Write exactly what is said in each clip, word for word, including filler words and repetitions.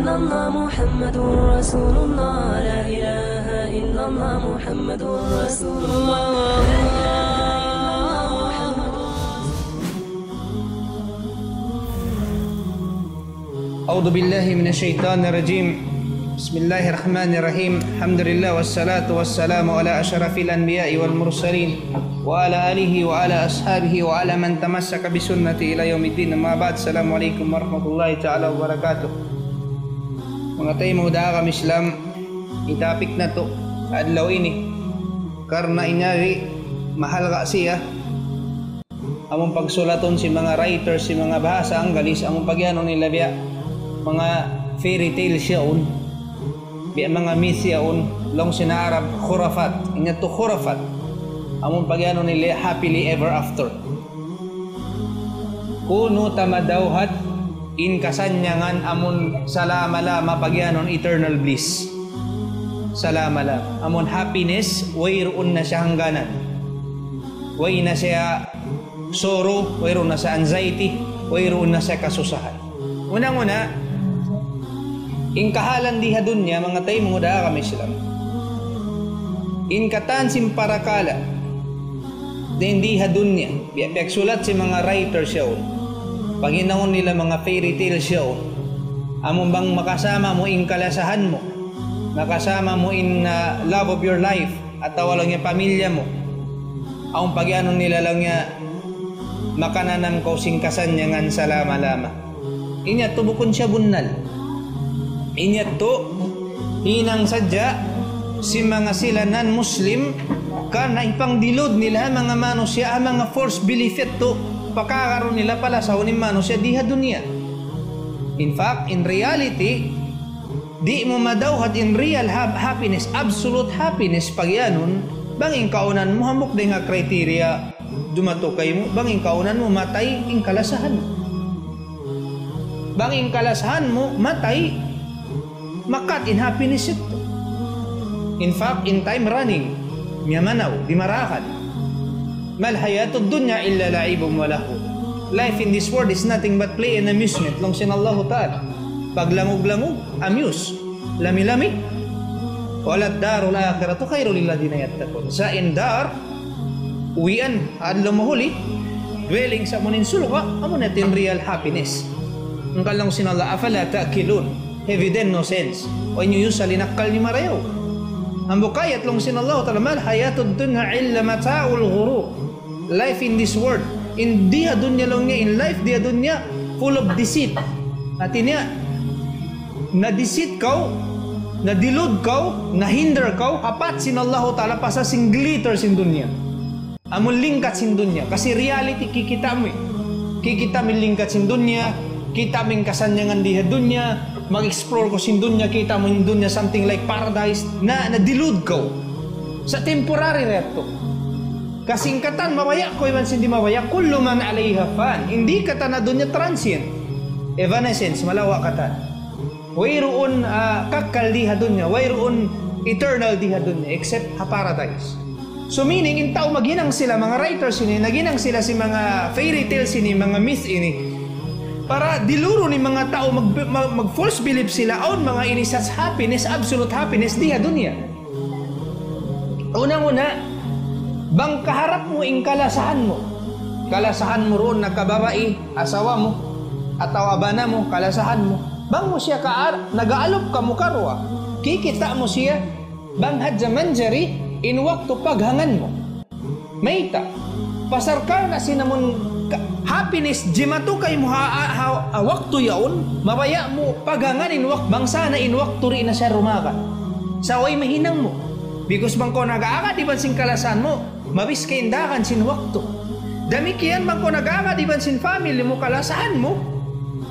الله محمد رسول الله، لا إله إلا الله محمد رسول الله، لا إله إلا الله محمد رسول الله. أعوذ بالله من الشيطان الرجيم. بسم الله الرحمن الرحيم. الحمد لله والصلاة والسلام على أشرف الأنبياء والمرسلين وعلى آله وعلى أصحابه وعلى من تمسك بسنته إلى يوم الدين. أما بعد، السلام عليكم ورحمة الله تعالى وبركاته. Manga taymanghud ha agama Islam, in topic natu' adlaw ini, karna' in yari mahalga' siya, amun pagsulatun sin manga writers sin manga bahasa Anggalis, amun pagiyanun nila biya' manga fairy tales yaun, biya' manga myth yaun, laung sin Arab khurafat. In yadtu khurafat, amun pagiyanun nila happily ever after. Kunu' ta madawhat in kasannyangan amun salama-lama, pagiyanun eternal bliss. Salama-lama. Amun happiness, wayruun na siya hangganan. Way na siya sorrow, wayruun na siya anxiety, wayruun na siya kasusahan. Unang-una, in kahalan di ha dunya, manga taymanghud ha agama Islam, in katan sin parakala' dayn di ha dunya, biya' piyagsulat sin manga writers yaun, paghinangun nila manga fairy tales yaun, amun bang makasama mu in kalasahan mu, makasama mu in, ah, love of your life, atawa laung niya pamilya mu, awn pagiyanun nila laung niya makananam kaw sin kasannyangan salama-lama. In yadtu bukun siya bunnal. In yadtu hinang sadja sin manga sila non-Muslim, karna' hipangdilud nila ha manga manusiya' ha manga false belief yadtu, pakakaun nila palasahun in manusiya' di ha dunya. In fact, in reality, di' mu madawhat in real hap-, happiness, absolute happiness pagiyanun, bang in kaunan mu hambuuk dayn ha criteria dumatu kaymu, bang in kaunan mu matay in kalasahan mu. Bang in kalasahan mu matay, makat in happiness yadtu. In fact, in time running, miyamanaw, dimarakan. ما الحياة الدنيا إلا لعب ولهو. Life in this world is nothing but play and amusement, laung sin Allahu Ta'ala. Paglangug-langug, amuse. Lami-lami. وللدار الآخرة خير للذين يتقون. Sa' in dar, uwian, adlaw mahuli, dwelling sa' amu in surga', amu na in real happiness. Hangkan laung sin Allah, أفلا تعقلون. Have you then no sense? O inyo, usa' in akkal niyu marayaw? Hambuuk ayat laung sin Allah Ta'ala, ما الحياة الدنيا إلا متاع الغرور. Life in this world. In di ha dunya laung niya, in life di ha dunya, full of deceit. Hati niya, na-deceit kaw, na-delude kaw, na-hinder kaw, ha part sin Allahu Ta'ala pasal sin glitter sin dunya. Amun lingkat sin dunya. Kasi reality kikita' mu eh. Kikita' mu in lingkat sin dunya, kita' mu in kasannyangan di ha dunya, mag-explore kaw sin dunya, kita' mu in dunya something like paradise, na, na-delude kaw. Sa' temporary ra yadtu. Kasi in katan mabaya' kaw iban sin di' mabaya', كل من عليها فان. In di katan ha dunya transient. Evanescence, malawa' katan. Wayruun, ah, kakkal di ha dunya, wayruun eternal di ha dunya, except ha paradise. So meaning, in tau maghinang sila, manga writers ini, naghinang sila sin manga fairy tales ini, manga myth ini, para dilurun in manga tau mag, mag, mag false belief sila, awn manga ini such happiness, absolute happiness di ha dunya. Unang-una, bang kaharap mu in kalasahan mu. Kalasahan mu duun na kababai, asawa mu, atawa bana mu, kalasahan mu. Bang mu siya kaar-, nag-aalup kamu karuwa, kikita' mu siya, bang hadja manjari in waktu paghangan mu. Mayta'? Pasal karna' sin amun ka-, happiness jimatu kaymu ha, ha, ha, ha waktu yaun, mabaya' mu paghangan in wak-, bang sana in waktu di' na siya dumagan. Sa' way mahinang mu. Because bang kaw nag-aagad iban sin kalasahan mu, mabis kaw in dagan sin waktu. Damikkiyan bang kaw nag-aagad iban sin family mu, kalasahan mu,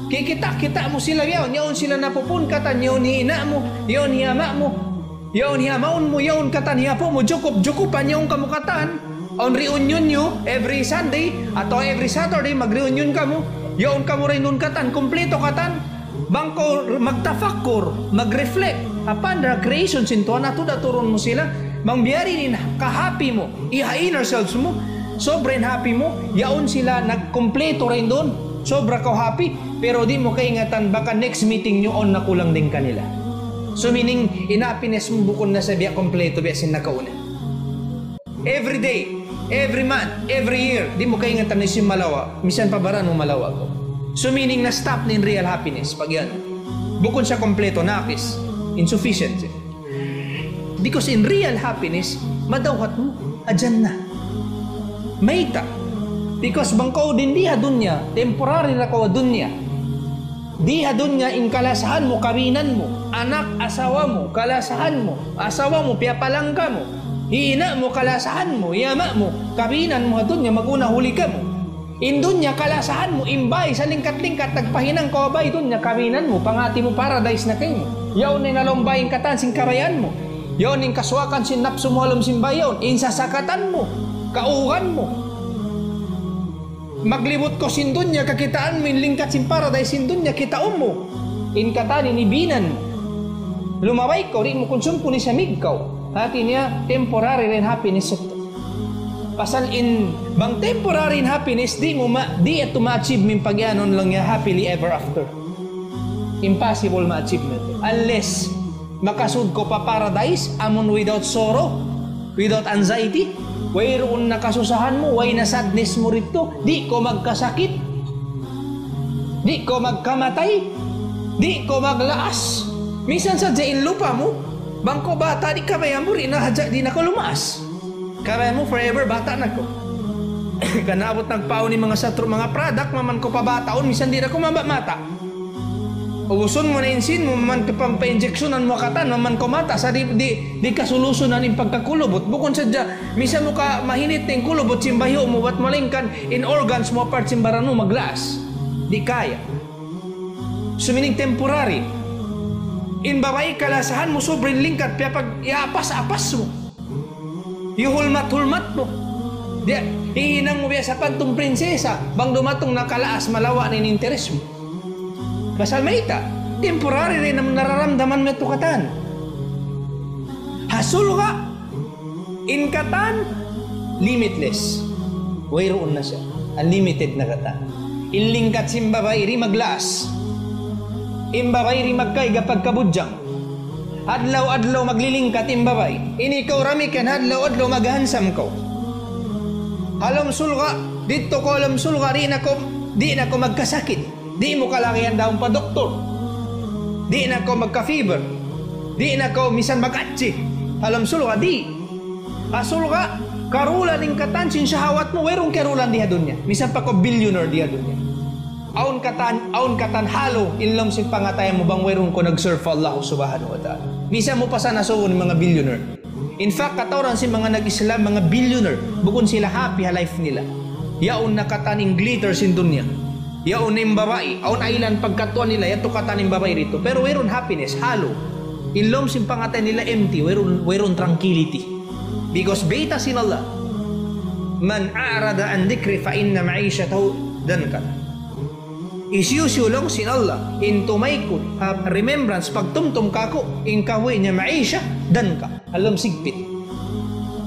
kikita'-kita' mu sila yaun, yaun sila napupun katan, yaun hi ina' mu, yaun hi ama' mu. Yaun hi amaun mu, yaun katan hi apu' mu, jukup-jukupan yaun kamu katan. Awn reunion niyu every Sunday, atawa every Saturday, mag-reunion kamu. Yaun kamu duun katan, kumpleto katan. Bang kaw magtafakkur, mag-reflect, ha panda creation sin Tuhan, atu da turun mu sila. Bang biya' diin in ka-happy mu, iha inner selves mu, sobra in happy mu, yaun sila nagkumpleto duun, sobra kaw happy. Pero di' mu kaingatan, baka next meeting niyu awn na kulang dayn kanila. So meaning, in happiness mu bukun na sa biya' kompleto, biya' sin nakauna. Every day, every month, every year, di' mu kaingatan na sin malawa', misan pa baran mu malawa' kaw. So meaning, na-stop na in real happiness, pag yan. Bukun siya kompleto, nakis, insufficient. Because in real happiness, madawhat mu, ha Jannah. Mayta'? Because bang kaw dii ha dunya, temporary ra kaw ha dunya. Dii ha dunya in kalasahan mu, kawinan mu, anak, asawa mu, kalasahan mu, asawa mu, piyapalangga mu, hi ina' mu, kalasahan mu, hi ama' mu, kawinan mu ha dunya, mag-una huli kamu. In dunya kalasahan mu, in bāy sa lingkat-lingkat, nagpahinang kaw ha bāy dunya, kawinan mu, pangati mu paradise na kaymu. Yaun na in ha lawm bāy in katan sin kabayaan mu. Yaun in kasuwakan sin napsu mu ha lawm sin bāy yaun, in sasakatan mu, kaugan mu. Maglibut kaw sin dunya, kakitaan mu in lingkat sin paradise sin dunya, kitaun mu. In katan ini binan. Lumabay kaw, di' mu kunsum kuni sa migkaw. Hati niya, temporary ra in happiness yadtu. Pasal in, bang temporary in happiness, di' mu ma, di' yadtu ma-achieve in pag-iyanun laung niya happily ever after. Impossible ma-achieve na yadtu. Unless, makasud kaw pa paradise, amun without sorrow, without anxiety, wayruun na kasusahan mu, way na sadness mu didtu, di' kaw magkasakit, di' kaw magkamatay, di' kaw maglaas. Minsan sadja in lupa mu, bang kaw bata' di' kabayaan mu, di' na hadja, di' na kaw lumaas. Kabayaan mu forever bata' na kaw. Kan abut nagpaun in manga satru', manga product, maman kaw pabataun, minsan di' na kaw mabaya' mata. Ubusun mu na in sin mu, maman kaw pang pa-injectionan mu katan, maman kaw mata, sa' di', di', di' kasulusunan in pagkakulubut. Bukun sadja, minsan mu ka mahinit na in kulubut, sin bayu' mu, bat malaingkan, in organs mu, apart sin baran mu, maglaas. Di' kaya. So meaning temporary. In babai kalasahan mu, sobra in lingkat, piyapag-, iyapas-apas mu. Iyuhulmat-hulmat mu. Di', hihinang mu biya' sapantun prinsesa, bang dumatung na kalaas, malawa' na in interes mu. Pasal mayta', temporary ra in nararamdaman mu yadtu katan. Ha surga', in katan, limitless. Wayruun na siya. Unlimited na katan. In lingkat sin babai di' maglaas. In babai di' magkaiga pagkabudjang. Adlaw-adlaw maglilingkat in babai. In ikaw damikkiyan, adlaw-adlaw maghansam kaw. Ha lawm surga', didtu kaw ha lawm surga', di' na kaw, di' na kaw magkasakit. Di' mu kalagihan daun pa doktor. Di' na kaw magka-fever. Di' na kaw misan mag-atsi. Ha lawm surga', di'. Ha surga', karulan in katan sin shahawat mu, wayruun karulan dii ha dunya. Misan pa kaw billionaire dii ha dunya. Awn katan, awn katan halu, in lawm sin pangatayan mu bang wayruun kaw nag-serve pa Allah subhanahu wa ta'ala. Misan mu pa sa nasubu in manga billionaire. In fact, katawaran sin manga nag-Islam, manga billionaire, bukun sila happy ha life nila. Yaun na katan in glitter sin dunya. Yaun na in babai, awn island pagkatuan nila, yadtu katan in babai didtu. Pero wayruun happiness, halu. In lawm sin pangatayan nila empty, wayruun, wayruun tranquility. Because bayta' sin Allah, من أعرض عن ذكري فإن له معيشة ضنكا. Hisiyu-siyu laung sin Allah, in tumaykud, ha remembrance, pagtumtum kaku', in kabuhi' niya معيشة ضنكا. Ha lawm sigpit.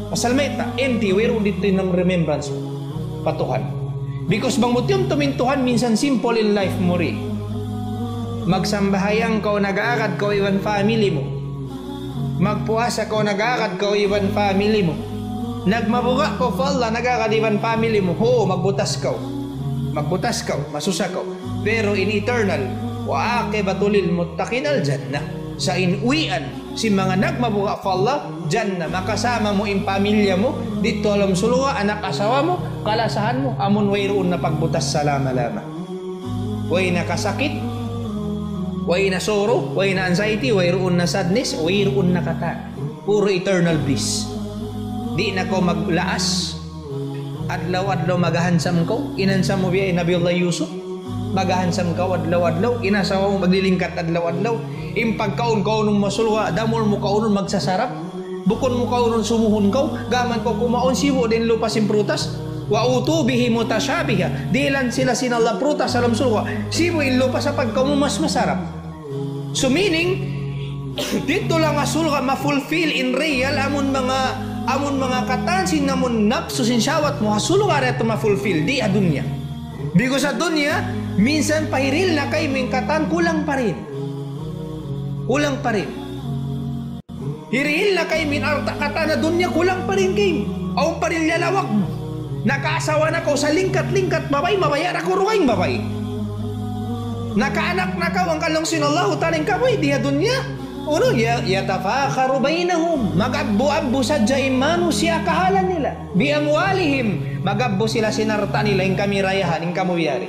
Pasal mayta', empty, wayruun didtu in remembrance pa Tuhan. Because bang mu tiyumtum in Tuhan, minsan simple in life mu di. Magsambahayang kaw, nag-aagad kaw iban family mu. Magpuasa kaw, nag-aagad kaw iban family mu. Nagmabuga' kaw pa Allah, nag-aagad iban family mu. Huu, magbutas kaw. Magbutas kaw, masusa kaw. Pero in eternal, وعاقبة للمتقين الجنة. Sa' in uwian sin manga nagmabuga' pa Allah, jannah, makasama mu in pamilya mu, didtu ha lawm surga', anak asawa mu, kalasahan mu, amun wayruun na pagbutas salama-lama. Way na kasakit, way na sorrow, way na anxiety, wayruun na sadness, wayruun na katan. Puro eternal bliss. Di' na kaw maglaas, adlaw-adlaw maghansam kaw, in hansam mu biya' hi Nabiullah Yusuf. Maghansam kaw adlaw-adlaw, in asawa mu maglilingkat adlaw-adlaw. In pagkaun-kaunun mu ha surga', damul mu kaunun magsasarap. Bukun mu kaunun sumuhun kaw, gām kaw kumaun sibu' da in lupa sin prutas. وأتوا به متشابها. Dihilan sila sin Allah prutas ha lawm surga'. Sibu' in lupa sa' pagkaun mu mas masarap. So meaning, didtu laung ha surga' ma-fulfill in real amun manga, amun manga katan sin amun napsu sin shahwat mu ha surga' ra yadtu ma-fulfill, di' ha dunya. Because ha dunya, Minsan pa hirihil na kaymu in katan, kulang pa rin. Kulang pa rin. Hirihil na kaymu in alta' katan ha dunya, kulang pa rin kaymu. Awn pa rin liyalawag mu. Nakaasawa na kaw sa lingkat-lingkat babai, mabaya' da kaw dugaing babai. Nakaanak na kaw, hangkan laung sin Allahu Ta'ala in kabuhi' di ha dunya. Unu, ya-, يتفاخر بينهم. Mag-abbu-abbu sadja in manusiya' kahalan nila. بأموالهم. Mag-abbu sila sin alta' nila, in kami dayahan, in kamu biyari.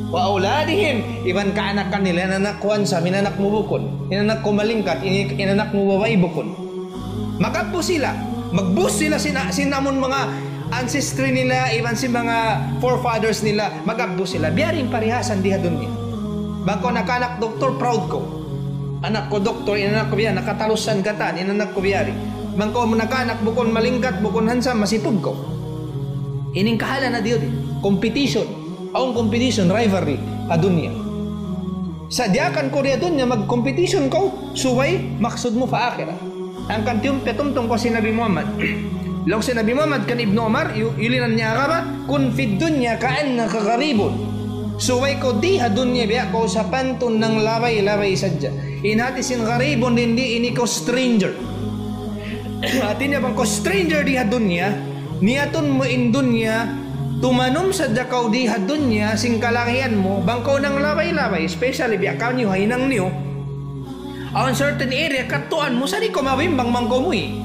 وأولادهم. Iban kaanakan nila, in anak ku handsome, in anak mu bukun. In anak ku malingkat, in, in anak mu babai bukun. Mag-abbu sila. Mag-boast sila sin, sin amun manga ancestry nila, iban sin manga forefathers nila. Mag-abbu sila. Biyari in parihasan di ha dunya. Bang kaw nakaanak doktor, proud kaw. Anak ku doktor, in anak ku biya', nakatalus sa katan, in anak ku biyari. Bang kaw nakaanak bukun malingkat, bukun handsome, masipug kaw. Ini in kahalan na di ha dunya. Competition. Awn competition, rivalry, ha dunya. Sa' diyaakan kaw di ha dunya, mag-competition kaw, subay maksud mu pa akhirat. Hangkan tiyum-, piyatumtum kaw sin Nabi Muhammad. Laung sin Nabi Muhammad kan Ibnu Umar, yu-, yulinan niya agama, كن في الدنيا كأنك غريب. Subay kaw di ha dunya biya' kaw sapantun nanglabay-labay sadja. In hati sin gharibun di, ini kaw stranger. Hati niya bang kaw stranger di ha dunya, niyatun mu in dunya, tumanum sadja kaw di ha dunya, sin kalagihan mu, bang kaw nanglabay-labay, especially biya' kaniyu, ha hinang niyu, awn certain area, katuan mu, sa' di' kaw mabimbang bang kaw muwi'.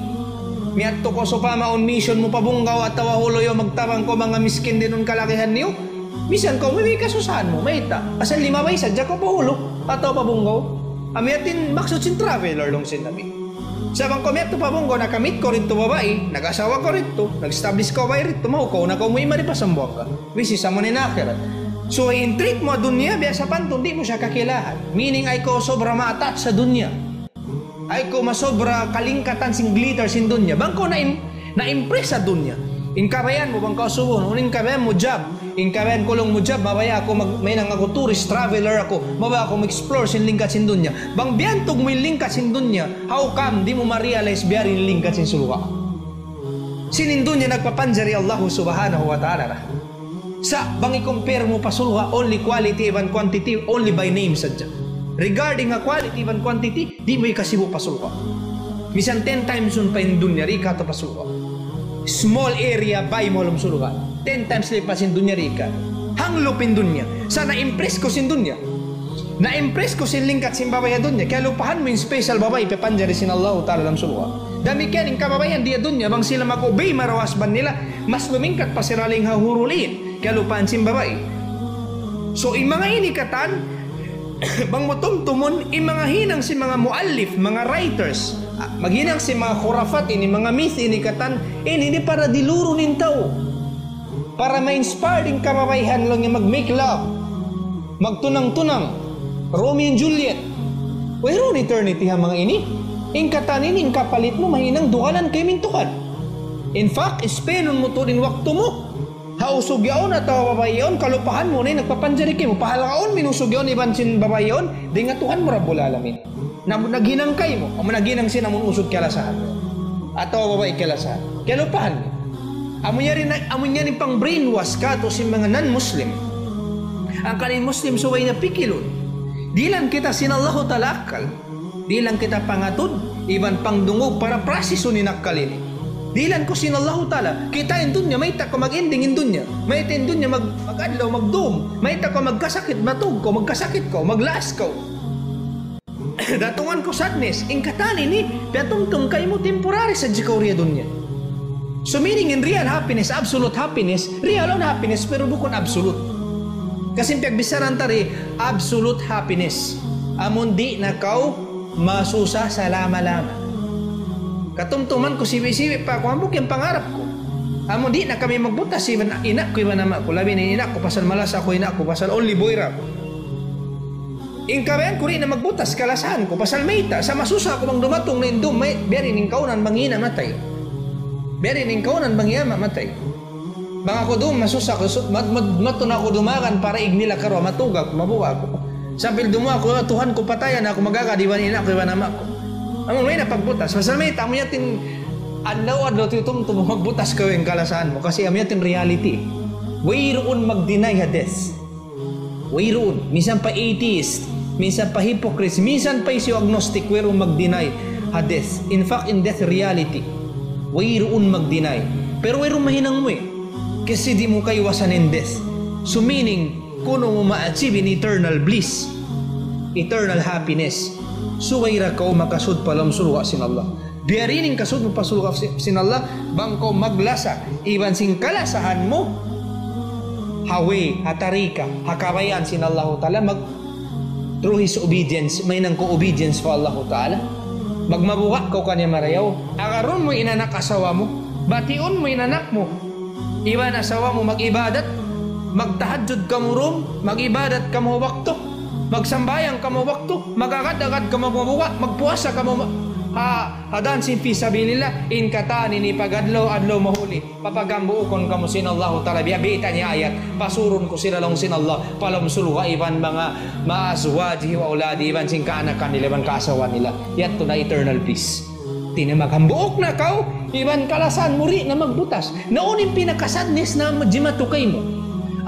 Miyadtu kaw sawpama awn mission mu pa Bungaw atawa Jolo, magtabang kaw manga miskin duun ha kalagihan niyu. Misan kaw muwi' kasusahan mu, mayta'? Asal limabay sadja kaw pa Jolo, atawa pa Bungaw. Amu yadtu in maksud sin traveler laung sin Nabi. Sa' bang kaw miyadtu pa Bungaw, nakamit kaw didtu babai, nag-asawa kaw didtu, nag-establish kaw bay didtu, mahukaw na kaw muwi' mari pa Sambuwangga. Which is amu na in akhirat. So, in treat mu ha dunya, biya' sapantun, di' mu siya kakilahan. Meaning, ayaw kaw sobra ma-attach ha dunya. Ayaw kaw masobra kalingkatan sin glitter sin dunya. Bang kaw na-im-, na-impress ha dunya. In kabayaan mu, bang kaw subuhun, in kabayaan mu job, in kabayaan ku laung mu job, mabaya' aku mag-, mahinang aku tourist, traveler aku, mabaya' aku mag-explore sin lingkat sin dunya. Bang biyantug mu in lingkat sin dunya, how come di' mu ma-realize biya' diin in lingkat sin surga'? Sin in dunya nagpapanjari Allah Subhanahu wa Ta'ala ra. Sa' bang i-compare mu pa surga', only quality iban quantity, only by name sadja. Regarding ha quality iban quantity, di' mu hikasibu' pa surga'. Misan ten times unu pa in dunya, di' katu' pa surga'. Small area, bay mu ha lawm surga'. Ten times lipas in dunya, di' katu'. Hanglup in dunya. Sa' na-impress kaw sin dunya. Na-impress kaw sin lingkat sin babai ha dunya. Kiyalupahan mu in special babai piyapanjari sin Allahu Ta'ala ha lawm surga'. Damikkiyan in kababaihan di ha dunya, bang sila mag-obey marayaw husband nila, mas lumingkat pa sila dayn ha hurul 'in. Kiyalupahan sin babai. So, in manga ini katan, bang mu tumtumun, in manga hinang sin manga muallif, manga writers, ah, maghinang sin manga khurafat ini, manga myth ini katan, ini, ini para dilurun in tau. Para ma-inspire in kababaihan laung niya mag-make love, magtunang-tunang, Romeo and Juliet. Wayruun eternity ha manga ini. In katan ini, in kapalit mu, mahinang dugalan kaymu in Tuhan. In fact, spendun mu tuud in waktu mu ha usug yaun atawa babai yaun, kalupahan mu na in nagpapanjari kaymu. Pahalgaun mu in usug yaun iban sin babai yaun, dayn ha Tuhan mu Rabbul Alamin. Na, naghinang kaymu, amu naghinang sin amun usug kalasahan. Atawa babai kalasahan. Kiyalupahan mu. Amu yari na, amu yari pang-brainwash katu' sin manga non-Muslim. Hangkan in Muslim subay niya pikilun. Dihilan kita sin Allahu Ta'ala akkal. Dihilan kita pangatud, iban pangdungug para prosesun in akkal ini. Dihilan kaw sin Allahu Ta'ala, kita' in dunya, mayta' kaw mag-ending in dunya. Mayta' in dunya mag-, mag-adlaw, magdum. Mayta' kaw magkasakit, matug kaw, magkasakit kaw, maglaas kaw. Datungan kaw sadness, in katan ini, piyatumtum kaymu temporary sadja kaw di ha dunya. So meaning in real happiness, absolute happiness, real on happiness, pero bukun absolute. Kasi in piyagbichara ta di, absolute happiness. Amun di' na kaw masusa salama-lama. Katumtuman ku sibi'-sibi' pa aku, hambuuk in pangarap ku. Amun di' na kami magbutas, iban ina' ku, iban ama' ku, labi na in ina' ku, pasal malasa aku, ina' ku, pasal only boy ra aku. In kabayaan ku di' na magbutas, kalasahan ku, pasal mayta', sa' masusa aku bang dumatung na in dum, may, biya' diin in kaunan bang ina' matay. Biya' diin in kaunan bang ama' matay. Bang aku dum, masusa aku, su-, mat-, mat-, matun aku dumagan para ignila karuwa, matug aku, mabuga' aku. Sampay dum aku, "Tuhan ku, patayan aku, mag-agad iban ina' ku, iban ama' ku." Amu, way na pagbutas. Pasal mayta', amu yadtu in adlaw-adlaw tiyutumtum magbutas kaw in kalasahan mu. Kasi amu yadtu in reality. Wayruun mag-deny ha death. Wayruun. Minsan pa atheist, minsan pa hypocrites, minsan pa hisiyu agnostic, wayruun mag-deny ha death. In fact, in death reality, wayruun mag-deny. Pero wayruun mahinang mu eh. Kasi di' mu kaiwasan in death. So meaning, kunu' mu ma-achieve in eternal bliss, eternal happiness. So way ra kaw makasud pa lawm surga' sin Allah. Biya' diin in kasud mu pa surga' sin Allah, bang kaw maglasa iban sin kalasahan mu ha way, ha tarika, ha kabayaan sin Allahu Ta'ala, mag through his obedience, mahinang kaw obedience pa Allahu Ta'ala. Magmabuga' kaw kaniya marayaw. Agarun mu in anak asawa mu, batiun mu in anak mu iban asawa mu mag-ibadat, magtahajjud kamu dum, mag-ibadat kamu waktu, magsambahayang kamu waktu, mag-agad-agad kamu magmabuga', magpuasa kamu ma-, ha, ha dan sin fi sabilillah, in katan ini pag-adlaw, adlaw mahuli, papagambuukun kamu sin Allahu Ta'ala, biya' bayta' niya ayat, pasurun ku sila laung sin Allah, pa lawm surga' iban manga مع أزواجه وأولاده, iban sin kaanakan nila, iban kaasawa nila. Yadtu na eternal bliss. Di' na maghambuuk na kaw, iban kalasahan mu di' na magbutas. Na unu in pinaka-sadness na jimatu kaymu?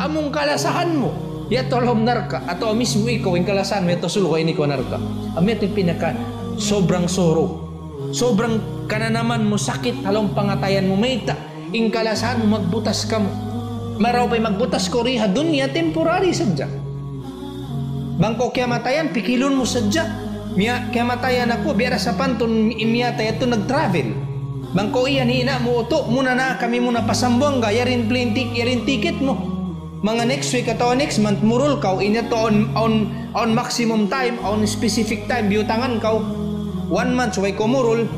Amu in kalasahan mu yadtu ha lawm narka', atawa mismu ikaw, in kalasahan mu yadtu ha surga', ini kaw narka'. Amu yadtu in pinaka sobrang sorrow. Sobrang kananaman mu sakit ha lawm pangatayan mu, mayta'? In kalasahan mu magbutas kamu. Marayaw pa in magbutas kaw di ha dunya, temporary sadja. Bang kaw kiyamatayan, pikilun mu sadja. Miya, kiyamatayan aku, biya' da sapantun in miyatay yadtu nag-travel. Bang kaw iyan hi ina' mu, utu', muna na kami muna pa Sambuwangga, yari in plane tic-, yari in ticket mu. Manga next week atawa next month, murul kaw, in yadtu awn, awn, awn maximum time, awn specific time, biyutangan kaw. One month, subay kaw murul.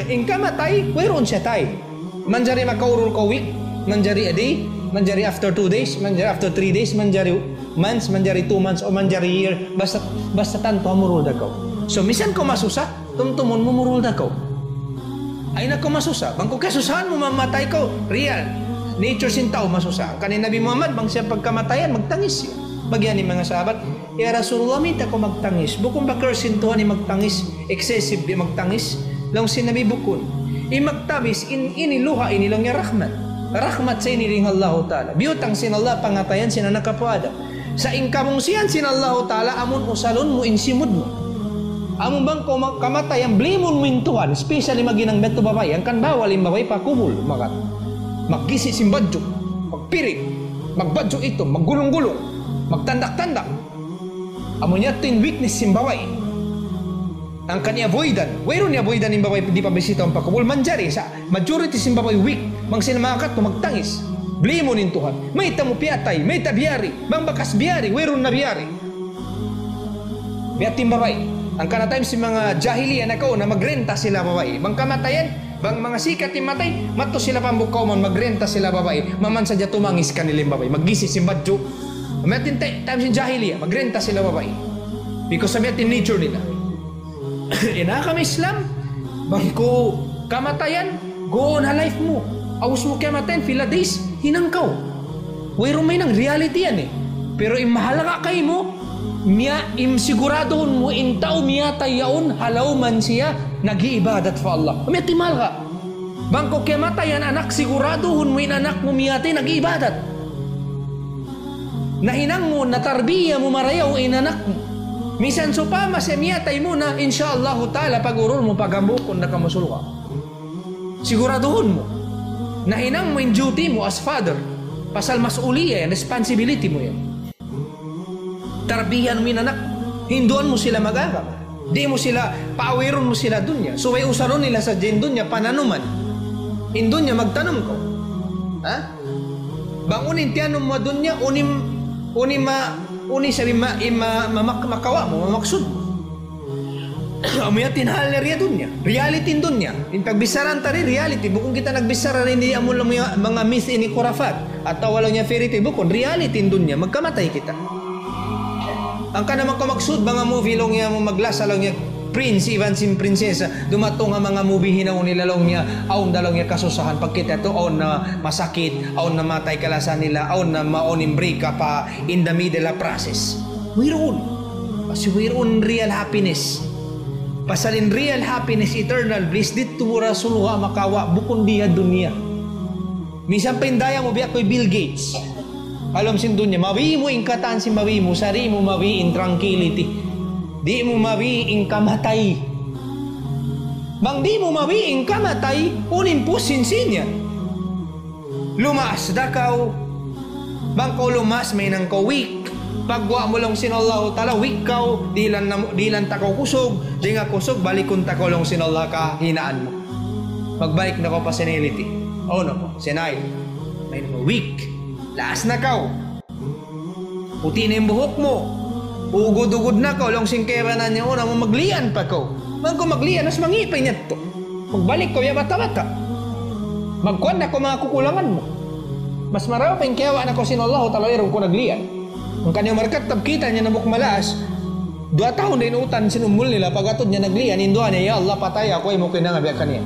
In kamatay, wayruun siya time. Manjari makaurul kaw week, manjari a day, manjari after two days, manjari after three days, manjari months, manjari two months, o manjari year, basta, basta tantu hamurul da kaw. So, misan kaw masusa, tumtumun mu murul da kaw. Ayaw na kaw masusa. Bang kaw kasusahan mu mamatay kaw, real. Nature sin tau masusa. Hangkan in Nabi Muhammad, bang siya pagkamatayan, magtangis siya. Laung niya in manga sahabat, "Ya Rasulullah, mayta' kaw magtangis? Bukun ba curse sin Tuhan in magtangis? Excessive di' magtangis?" Laung sin Nabi, "Bukun. In magtangis, in, ini luha', ini laung niya rahmat. Rahmat sa ini dayn ha Allahu Ta'ala. Biyutang sin Allah pangatayan sin anak apu' Adam. Sa' in kabungsihan sin Allahu Ta'ala, amun usalun mu in simud mu. Amun bang kaw ma-, kamatayan, blame-un mu in Tuhan, especially maghinang biya' yadtu babai, hangkan bawal in babai pa kubul, maka maggisi' sin badju', magpirit, magbadju' itum, maggulung-gulung, magtandak-tandak." Amu yadtu in weakness sin babai. Hangkan i-avoidan. Wayruun i-avoidan in babai di' pabisita pa kubul. Manjari sa' majority sin babai weak. Bang sila makakadtu magtangis. Blame-un in Tuhan. "Mayta' mu piyatay? Mayta' biyari? Bang bakas biyari, wayruun na biyari." Biya' ha yan in babai. Hangkan ha time sin manga jahiliya nakauna, magrenta sila babai. Bang kamatayan, bang manga sikat in matay, madtu sila pa hambuuk kawman, magrenta sila babai. Maman sadja tumangis kanila in babai. Maggisi' sin badju'. Biya' ha yan in ti-, time sin jahiliya, magrenta sila babai. Because biya' ha yan in nature nila. In agama Islam, bang kaw kamatayan, go on ha life mu. Ubus mu kiyamatayan, pila days, hinang kaw. Wayruun mahinang, reality yan eh. Pero in mahalga' kaymu, miya-, in siguraduhun mu in tau miyatay yaun, ha lawm man siya, nag-iibadat pa Allah. Amu yan in mahalga'. Bang kaw kiyamatayan anak, siguraduhun mu in anak mu miyatay, nag-iibadat. Nahinang mu, natarbiya mu marayaw in anak mu. Misan sawpama siya miyatay muna, insya Allahu Ta'ala, pag-urul mu, paghambuukun na kamu surga'. Siguraduhun mu. Nahinang mu in duty mu as father. Pasal mas'uliya yan, responsibility mu yan. Tarbiyahan mu in anak. Hinduan mu sila mag-agama. Di' mu sila, paawirun mu sila dunya. Subay usalun nila sadja in dunya, pananuman. In dunya, magtanum kaw. Ha? Bang unu in tiyanum mu ha dunya, unu in, unu in ma-, unu in sabi ma-, in ma-, ma-, makawa' mu, mamaksud mu. Amu yan in hal niya dunya. Reality in dunya. In pagbichara ta di, reality. Bukun kita nagbichara di, amu laung niya manga myth ini, khurafat. Atawa laung niya fairy tale. Bukun, reality in dunya. Magkamatay kita. Hangkan na kaw maksud manga movie laung niya, amu maglasa laung niya prince iban sin prinsesa. Dumatung ha manga movie hinangun nila laung niya, awn da laung niya kasusahan. Pagkita' yadtu, awn na masakit, awn na matay kalasahan nila, awn na maawn in break up ha in the middle ha process. Wayruun. Kasi wayruun real happiness. Pasal in real happiness, eternal bliss, didtu mu ra surga' makawa', bukun di ha dunya. Minsan pa in daya mu biya' kay Bill Gates. Ha lawm sin dunya, mabi' mu in katan sin mabi' mu, sa' di' mu mabi' in tranquility. Di' mu mabi' in kamatay. Bang di' mu mabi' in kamatay, unu in pusin sin yan? Lumaas da kaw. Bang kaw lumaas, mahinang kaw weak. Pagguwa' mu laung sin Allahu Ta'ala, weak kaw, dihilan na mu, dihilan ta kaw kusug, di' nga kusug, balikun ta kaw laung sin Allah kahinaan mu. Magbalik na kaw pa senility. O, na kaw, senile. Mahinang kaw weak. Laas na kaw. Puti' na in buhuk mu. Ugud-ugud na kaw, laung sin kaibanan niya, "O, na mu maglian pa kaw." Bang kaw maglian, mas mangi' pa in yadtu. Magbalik kaw, ya bata'-bata'. Magkuan na kaw manga kakulangan mu. Mas marayaw pa in kiyawa' na kaw sin Allahu Ta'ala, wayruun kaw naglian. Hangkan in Umar Khattab, kita' niya na hambuuk malaas. Duwa tahun da in utan sin umul nila, pag-atud niya naglian, in duwaa niya, "Ya Allah, pataya aku, ayaw mu kaw hinanga biya' kaniya."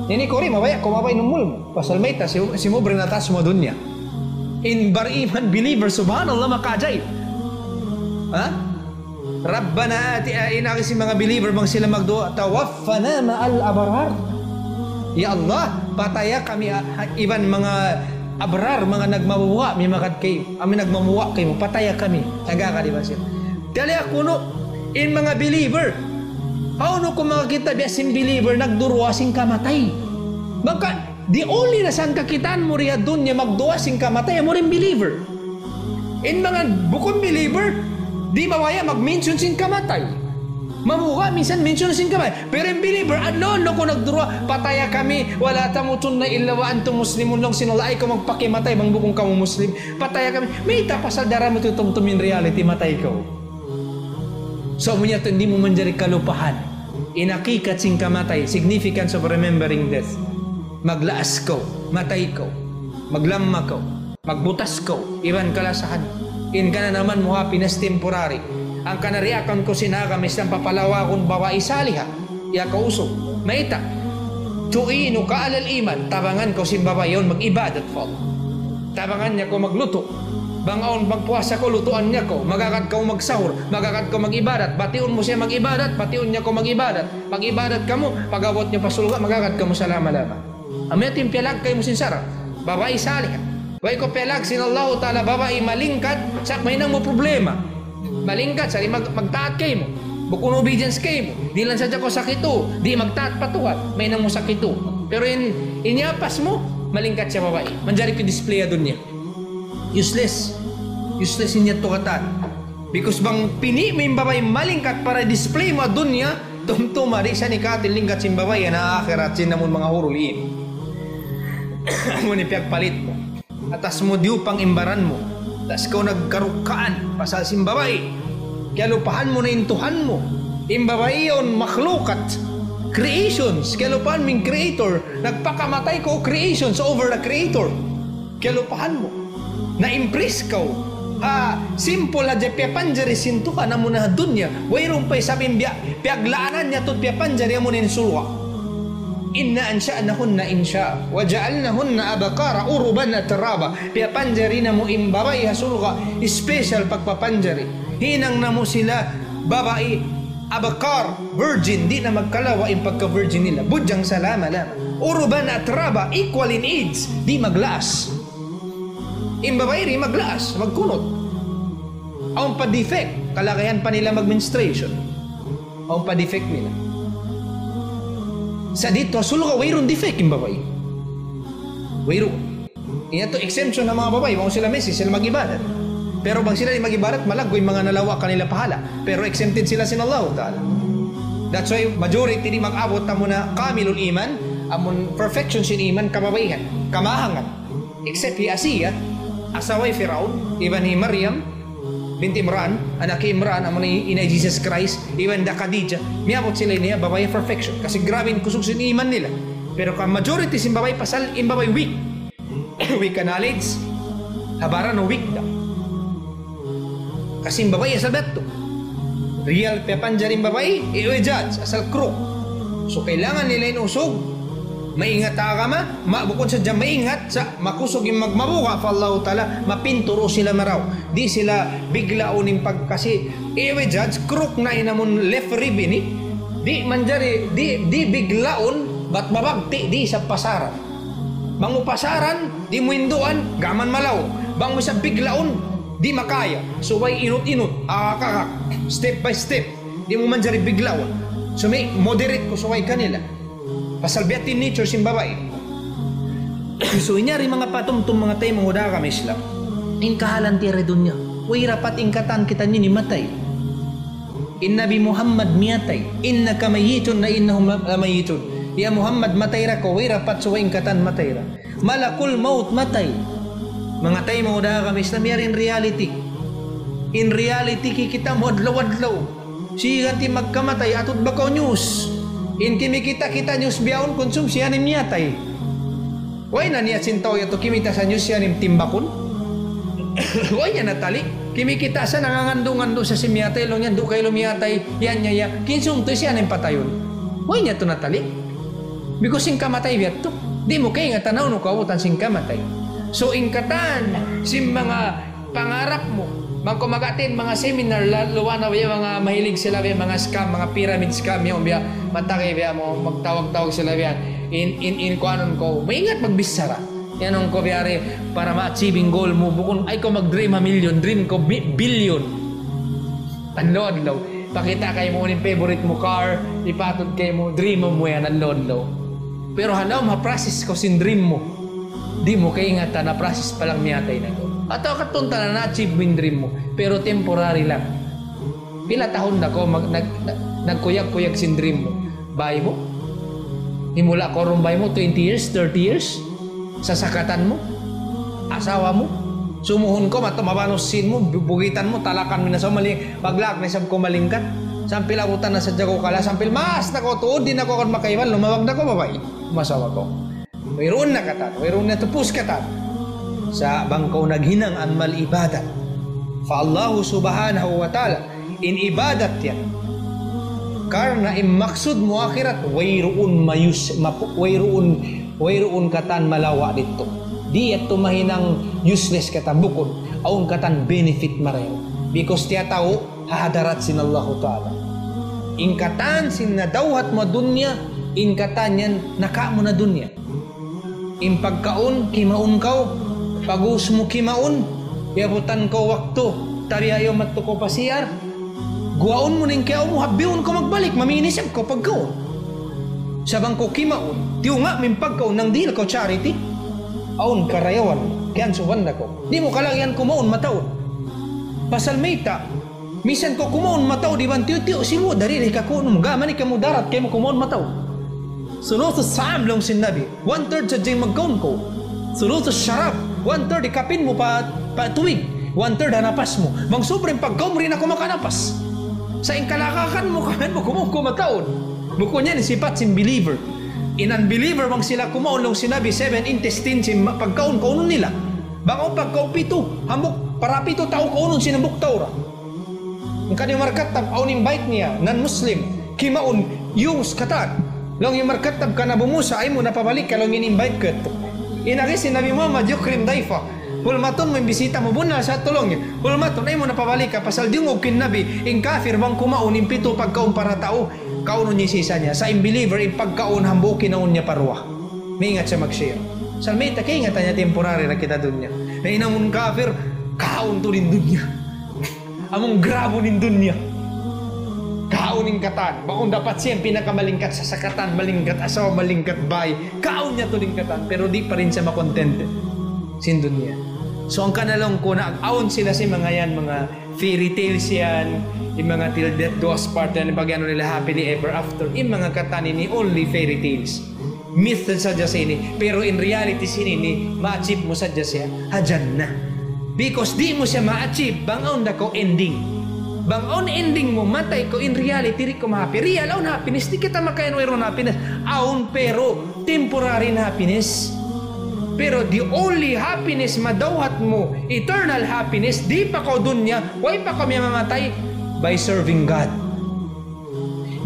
Ini kaw di', mabaya' kaw mabaya' in umul mu. Pasal mayta', si, si mu brinata' ha dunya. In bariman believer, subhanallah, makaajaib. Ha? Rabbana ati, ah, in agi sin manga believer, bang sila magduwaa, "Tawaffana ma'al abrar." Ya Allah, pataya kami, ah, iban manga abrar, manga nagmabuga', mimakat kaymu, amu in nagmabuga' kaymu, pataya kami. Taga ka, di' ba siya? Dali aku, no, in manga believer. Hawnu kaw makakita' biya' sin believer, nagduruwa sin kamatay. Bang ka, the only na sangkakitaan mu di ha dunya magduwa sin kamatay, amu in believer. In manga bukun believer, di' mabaya' mag-mention sin kamatay. Mabuga' minsan mention sin kamatay. Pero in believer, adlaw-adlaw kaw nagduruwa, "Pataya kami, ولا تموتن إلا وأنتم مسلمون." Laung sin Allah, ayaw kaw magpakimatay bang bukun kamu Muslim. Pataya kami. Mayta'? Pasal di' mu tutumtum in reality, matay kaw. So, amu yadtu in di' mu manjari kalupahan. In hakikat sin kamatay, significance of remembering death. Maglaas kaw, matay kaw, maglamma kaw, magbutas kaw, iban kalasahan. In kananaman mu ha pinas temporary. Hangkan in reaction kaw sin agama Islam, papalawagun babai saliha. Ya kaw usug. Mayta'? تعينك على الإيمان. Tabangan kaw sin babai yaun mag-ibadat pa Allah. Tabangan niya kaw maglutu'. Bang awn magpuasa kaw, lutuan niya kaw. Magagad kaw magsahur. Magagad kaw mag-ibadat. Batiun mu siya mag-ibadat. Batiun niya kaw mag-ibadat. Mag-ibadat kamu. Pag-abut niya pa surga', magagad kamu salama-lama. Amu yadtu in piyalag kaymu sin sara'. Babai saliha. Way kaw piyalag sin Allahu Ta'ala, babai malingkat, sa' mahinang mu problema. Malingkat, sa' di' mag-, magtaat kaymu. Bukun obedience kaymu. Dihilan sadja kaw sakitu, di' magtaat pa Tuhan. Mahinang mu sakitu. Pero in, in yapas mu, malingkat siya babai. Manjari pa display ha dunya. Useless. Useless in yadtu katan. Because bang pini' mu in babai malingkat para display mu ha dunya, tumtuma di' siya nikatil lingkat sin babai, yan ha akhirat sin amun manga hurul in. Amun in piyagpalit mu. Atas mu diyupang in baran mu. Tas kaw nagkarukkaan, pasal sin babai. Kiyalupahan mu na in Tuhan mu. In babai yaun makhlukat. Creations. Kiyalupahan mu in creator. Nagpakamatay kaw creations over the creator. Kiyalupahan mu. Na-impress kaw. Ha, simple hadja piyapanjari sin Tuhan amu na ha dunya. Wayruun pa isab in biya', piyaglaanan niya tuud piyapanjari amu na in surga'. إنا أنشأناهن إنشاء فجعلناهن أبكارا عربا أترابا. Piyapanjari namu' in babai ha surga', special pagpapanjari. Hinang namu' sila babai abkar, virgin, di' na magkalawa' in pagka-virgin nila. Bujang salama-lama. عربا أترابا, equal in age, di' maglaas. In babai di' maglaas, magkunut. Awn pa defect, kalagayan pa nila mag-menstruation. Awn pa defect nila. Sa' didtu ha surga', wayruun defect in babai. Wayruun. Yadtu exemption ha manga babai, bang sila mesi, sila mag-ibadat. Pero bang sila di' mag-ibadat, malaggu' in manga nalawa' kanila pahala'. Pero exempted sila sin Allahu Ta'ala. That's why majority di' mag-abut amu na kamilul iman, amun perfection sin iman, kababaihan, kamahangan. Except hi Asiya, asawa hi Firaun, iban hi Maryam binti Imran, anak hi Imran, amu na in-, ina' hi Jesus Christ, iban da Khadijah, miyabut sila ini ha babai perfection. Kasi grabe in kusug sin iman nila. Pero ka majority sin babai pasal in babai weak. Weak ha knowledge, ha baran weak da. Kasi in babai asal biya' yadtu. Real piyapanjari in babai, i'wijaj, asal crook. So, kailangan nila in usug, maingat ha agama, ma-, bukun sadja maingat, sa' makusug in magmabuga' pa Allahu Ta'ala, mapintur sila marayaw. Di' sila biglaun in pag-, kasi, i'wijaj, crook na in amun left rib ini. Di' manjari, di', di' biglaun, bat mabagti', di' sa pasaran. Bang mu pasaran, di' mu hinduan, gam malaw. Bang mu sa biglaun, di' makaya. Subay inut-inut, akakak, step by step. Di' mu manjari biglaun. Subay moderate kaw subay kanila. Pasal biya' ha yan in nature sin babai. So, ini yari manga patumtum, manga taymanghud ha agama Islam. In kahalan ta ha dunya. Way rapat in katan kita ini matay. In Nabi Muhammad miyatay. إنك ميت وإنهم ميتون. Ya Muhammad, matay da kaw, way rapat subay in katan matay da. Malakul maut matay. Manga taymanghud ha agama Islam, yari in reality. In reality kikita' mu adlaw-adlaw. Siya in magkamatay, atud ba kaw news? In kimikita' kita news bihaun, konsum siya in miyatay. Way na niya sin tau yadtu kimita' sa news siya in timbakun. Way niya natali. Kimikita' sa nangangandu'-ngandu' sa sin miyatay, laung niya, "Duun kaw miyatay, yan niya, yan." Kinsum tu siya in patayun. Way niya tu natali. Because in kamatay biya' tu. Di' mu kaingatan unu kaabutan sin kamatay. So, in katan sin manga pangarap mu. Bang kaw mag-attend manga seminar, la-, luwa na biya' manga mahilig sila biya' manga scam, manga pyramid scam, yan biya' matagay biya' mu, magtawag-tawag sila biya'. In, in, in kuanun kaw. Maingat magbichara. Yan in kaw biya' ri para ma-achieve in goal mu. Bukun, ay kaw mag-dream ha million, dream kaw bi-, billion. Adlaw-adlaw. Pakita' kaymu in favorite mu car, ipatud kaymu, dream mu yan, adlaw-adlaw. Pero ha lawm ha process kaw sin dream mu. Di' mu kaingatan na process pa lang miyatay na kaw. Atawa katunta na na-achieve mu in dream mu, pero temporary lang. Pila tahun na kaw mag-, nag-, nag-, nagkuyag-kuyag sin dream mu? Bay mu? Himula kaw duun bay mu, twenty years, thirty years? Sasakatan mu? Asawa mu? Sumuhun kaw, matu-, mabanus sin mu, bu-, bugitan mu, talakan mu na sa mali-, paglaak na isab kaw malingkat. Sampay abutan na sadja kaw kala, sampay maas na kaw tuud, di' na kaw kan makaiban, lumawag na kaw babai. Umasawa kaw. Wayruun na katan, wayruun na tupus katan. Sa' bang kaw naghinang amal ibadat pa Allah subhanahu wa ta'ala, in ibadat yan. Karna' in maksud mu akhirat, wayruun mayus-, mapu-, wayruun, wayruun katan malawa' didtu. Di' yadtu mahinang useless katan, bukun. Awn katan benefit marayaw. Because tiyatau' ha hadarat sin Allahu Ta'ala. In katan sin nadawhat mu dunya, in katan yan nakaun mu na dunya. In pagkaun, kimaun kaw, pag-ubus mu kimaun, iyabutan kaw waktu, tabi ayaw madtu kaw pa C R. Guwaun mu na in kiyaun mu, habbiun kaw magbalik, mamī na isab kaw pagkaun. Sa' bang kaw kimaun, tiyunga' mu in pagkaun, nangdihil kaw charity. Awn karayawan, kiyansuban da kaw. Di' mu kalagihan kumaun mataud. Pasal mayta', misan kaw kumaun mataud, iban tiyu'-tiyu' sibu', dari da hikakuun mu. Gām ini kamu darat, kaymu kumaun mataud. Sulusu sa'am laung sin Nabi, one third sadja in magkaun kaw. Sulusu sharab, one third hikapin mu pa, pa tubig, one third ha napas mu. Bang sobra in pagkaun mu, di' na kaw makanapas. Sa' in kalakakan mu, kaun mu, kumaun kaw mataud. Bukun yan in sipat sin believer. In unbeliever, bang sila kumaun laung sin Nabi, seven intestine sin ma-, pagkaun, kaunun nila. Bang awn pagkaun pitu, hambuuk, para pitu tau kaunun sin hambuuk tau ra. Hangkan in Umar Khattab, awn in bike niya, non-Muslim, kimaun, yus katan. Laung in Umar Khattab kan Abu Musa, ayaw mu na pabalikan, laung in bike ku yadtu. In agi sin Nabi Muhammad, yukrim dayfa. Hulmatun mu in bisita mu, bunnal sa' tuud laung niya. Hulmatun, ayaw mu na pabalikan, pasal diyungug in Nabi, in kafir bang kumaun, in pitu pagkaun para tau, kaunun niya sin isa niya. Sa' in believer, in pagkaun hambuuk kinaun niya pa duwa. Maingat siya mag-share. Sa' mayta', kaingatan niya temporary ra kita dunya. Na in amun kafir, kaun tuud in dunya. Amun grabu in dunya. Kaun in katan. Bang dapat siya in pinakamalingkat sasakatan, malingkat asawa, malingkat bay. Kaun niya tuud in katan. Pero di' pa rin siya makontent sin dunya. So, hangkan laung ku na, awn sila sin manga yan, manga fairy tales yan, in manga till death do us part yan, pag-anu nila happily ever after, in manga katan ini only fairy tales. Myth sadja siya ini, pero in reality siya ini, ma-achieve mu sadja siya, ha Jannah. Because di' mu siya ma-achieve, bang awn da kaw ending. Bang awn ending mu, matay kaw, in reality di' kaw ma-happy. Real, awn happiness, di' kita makain wayruun happiness. Awn, pero temporary na happiness. Pero the only happiness madawhat mu, eternal happiness, di' pa kaw dunya, way pa kaw mamamatay, by serving God.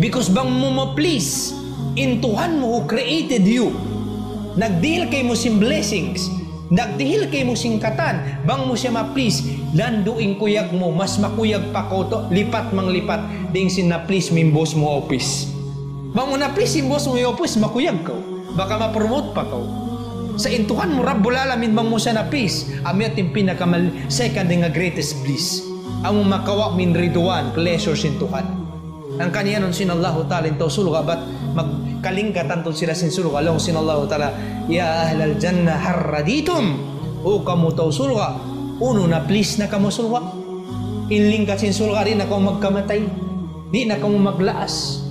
Because bang mu ma-please in Tuhan mu who created you, nagdihil kaymu sin blessings, nagdihil kaymu sin katan, bang mu siya ma-please, landu' in kuyag mu, mas makuyag pa kaw tu, lipat manglipat, dayn sin na-please mu in boss mu ha office. Bang mu na-please in boss mu ha office, makuyag kaw. Baka ma-promote pa kaw. Sa' in Tuhan mu Rabbul Alamin bang mu siya na-please, amu yadtu in pinakamal-, second dayn ha greatest bliss. Amu makawa' mu in ridwan, pleasure sin Tuhan. Hangkan iyanun sin Allahu Ta'ala in tau surga', bat magkalingkatan tuud sila sin surga', laung sin Allahu Ta'ala, يا أهل الجنة هل رضيتم؟ O kamu tau surga', unu na-please na kamu surga'? In lingkat sin surga', di' na kamu magkamatay, di' na kamu maglaas,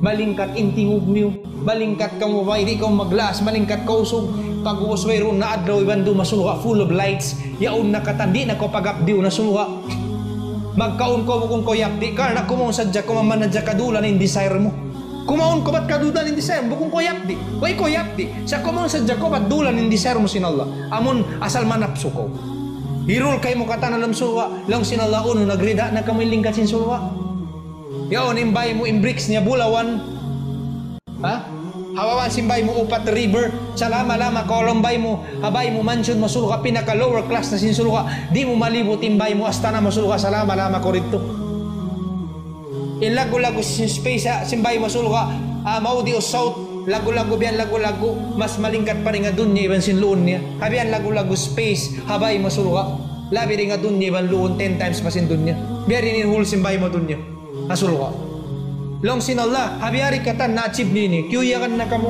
malingkat in tingug niyu, malingkat kamu bay, di' kamu maglaas, malingkat kaw usug. Pag'ubus wayruun na adlaw iban duma, surga' full of lights. Yaun na katan, di' na kaw pag-abdiun ha surga'. Magkaun kaw bukun kaw yapdi', karna' kumaun sadja kaw, maman na sadja kadulan in desire mu. Kumaun kaw bat kadulan in desire mu, bukun kaw yapdi'. Way kaw yapdi'. Sa' kumaun sadja kaw bat dulan in desire mu sin Allah. Amun asal manapsu kaw. Hirul kaymu katan ha lawm surga'. Laung sin Allah, unu, nagrida na kamu in lingkat sin surga'? Yaun in bay mu in bricks niya bulawan. Ha? Ha baba' sin bay mu upat river. Salama-lama kaw ha lawm bay mu. Ha bay mu mansion mu surga', pinaka lower class na sin surga'. Di' mu malibut in bay mu astana' mu surga', salama-lama kaw didtu. In laggu'-laggu' sin space ha, sin bay mu surga', ah, mawdi'us sawt, laggu'-laggu' biya' yan laggu'-laggu', mas malingkat pa dayn ha dunya iban sin luun niya. Ha biya' yan laggu'-laggu' space ha bay mu surga', labi dayn ha dunya iban luun, ten times pa sin dunya. Biya' diin in hall sin bay mu dunya ha surga'. Laung sin Allah, ha biya' diin katan na-achieve niyu ini, kiyuyagan na kamu?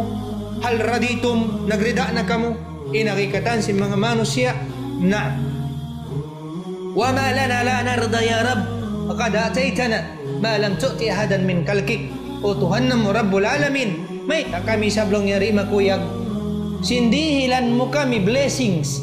هل رضيتم, nagrida na kamu? In agi katan sin manga manusiya', na'am. وما لنا لا نرضى يا رب وقد أعطيتنا ما لم تعط أحدا من خلقك. O Tuhan namu' Rabbul Alamin, mayta' kami isab, laung niya, di' makuyag sin dihilan mu kami blessings,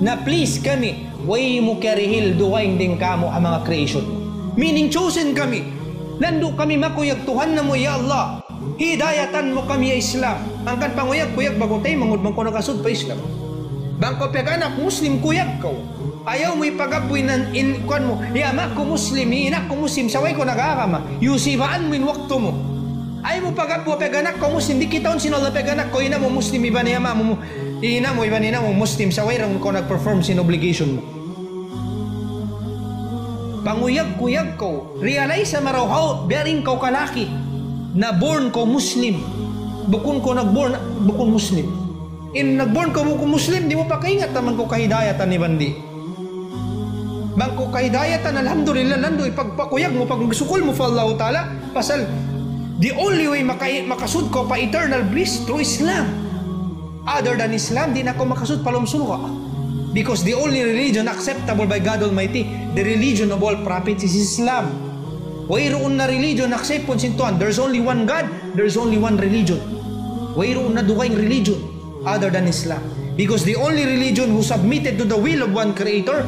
na-please kami, way mu kiyarihil dugaing dayn kāmu' ha manga creation mu. Meaning chosen kami. Landu' kami makuyag, Tuhan namu', ya Allah. Hidayatan mu kami ha Islam. Hangkan panguyag-kuyag ba'gu taymanghud bang kaw nakasud pa Islam. Bang kaw piyag-anak Muslim, kuyag kaw. Ayaw mu ipag-abbu in, in, kuwan mu, hi ama' ku Muslim, hi ina' ku Muslim, sa' way kaw nag-agama. Yusibaan mu in waktu mu. Ayaw mu pag-abbu, piyag-anak kaw Muslim, di' kitaun sin Allah piyag-anak kaw, ina' mu Muslim, iban hi ama' mu, ina' mu, iban ina' mu Muslim, sa' wayruun kaw nag-perform sin obligation mu. Panguyag-kuyag kaw, realize sa marayaw, biya' diin kaw kalaki, na born kaw Muslim, bukun kaw nag-born bukun Muslim. In nag-born kaw bukun Muslim, di' mu pa kaingatan bang kaw kahidayatan iban di'. Bang kaw kahidayatan, alhamdulillah, landu' in pagpakuyag mu, pagsukul mu pa Allahu Ta'ala, pasal the only way maka-, makasud kaw pa eternal bliss through Islam. Other than Islam, di' na kaw makasud pa lawm surga'. Because the only religion acceptable by God Almighty, the religion of all prophets, is Islam. Wayruun na religion accept sin Tuhan. There's only one God, there's only one religion. Wayruun na dugaing religion other than Islam. Because the only religion who submitted to the will of one Creator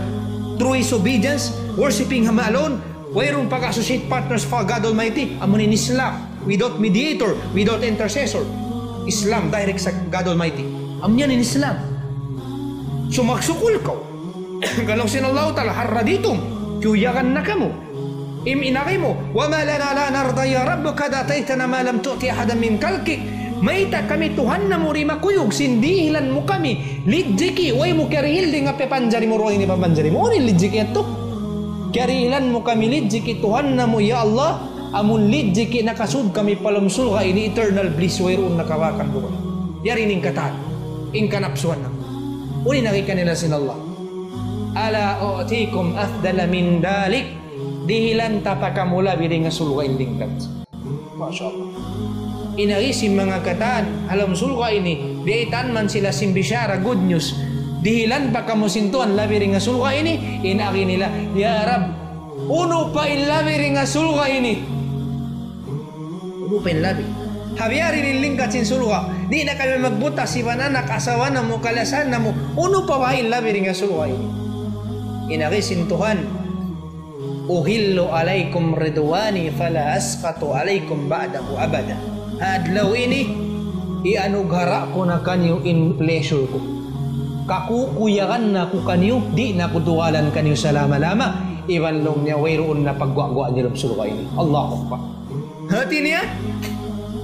through His obedience, worshiping Him alone, wayruun pag-associate partners for God Almighty, amu in Islam, without mediator, without intercessor. Islam, direct sa God Almighty. Amu in Islam. So, magsukul kaw. Laung sin Allah Ta'ala, هل رضيتم, kiyuyagan na kamu. Im inari mu, وما لنا لا نرضى يا رب وقد أعطيتنا ما لم تعط أحدا من خلقك. Mayta' kami Tuhan namu' di' makuyag sin dihilan mu kami rijiki', way mu kiyarihil dayn ha piyapanjari mu, dugaing ini piyapanjari mu. Unu in rijiki' yadtu? Kiyarihilan mu kami rijiki', Tuhan namu', ya Allah, amun rijiki' nakasud kami pa lawm surga' ini, eternal bliss, wayruun na kawakan dugaing. Yari in katan, in kanapsuan namu'. Unu in agi kanila sin Allah? ألا أعطيكم أفضل من ذلك. Dihilan ta pa kamu labi dayn ha surga' in lingkat. Masha Allah. In agi sin manga katan ha lawm surga' ini, biyaytaan man sila sin bishara, good news. Dihilan pa kamu sin Tuhan labi dayn ha surga' ini, in agi nila, "Ya Rabb, unu pa in labi dayn ha surga' ini?" Unu pa in labi? Ha biya' diin in lingkat sin surga'. Di' na kami magbutas iban anak, asawa namu', kalasahan namu'. Unu pa baha' in labi dayn ha surga' ini? In agi sin Tuhan, أحل عليكم رضواني فلا أسخط عليكم بعده أبدا. Ha adlaw ini, iyanughara' ku na kaniyu in pleasure ku. Kakukuyagan na ku kaniyu, di' na ku dugalan kaniyu salama-lama. Iban laung niya wayruun na pagguwa'-guwa' niyu ha lawm surga' ini. Allahu Akbar. Hati niya,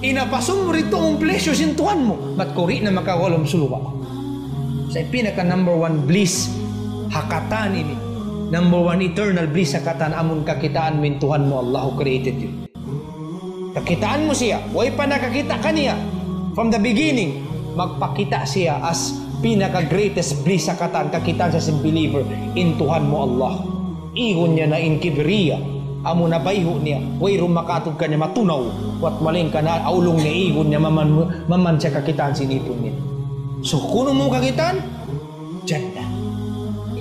inapasum mu didtu in pleasure sin Tuhan mu. Bat kaw di' na makaguwa' ha lawm surga'. Sa' in pinaka number one bliss ha katan ini, number one eternal bliss ha katan, amun kakitaan mu in Tuhan mu, Allah who created you. Kakitaan mu siya, way pa nakakita' kaniya. From the beginning, magpakita' siya as Pinaka greatest bliss ha katan kakitaan sa sin believer, in Tuhan mu Allah. Igun niya na in kibriya, amu na bayhu' niya, wayruun makaatug kaniya matunaw, wat malayngkan aulung niya igun niya maman, maman siya kakitaan sin ipun niya. So, kunu' mu kakitaan, jannah.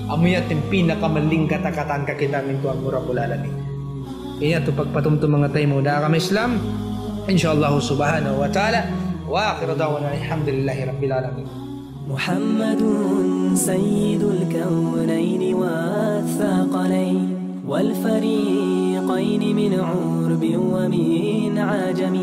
Amu yadtu in pinakamalingkat ha katan kakitaan in Tuhan mu Rabbul Alamin. Iyan yadtu pagpatumtum manga taymanghud ha agama Islam. Insha Allah subhanahu wa ta'ala. وآخر دعوانا أن الحمد لله رب العالمين. محمد سيد الكونين والثقلين والفريقين من عرب ومن عجم.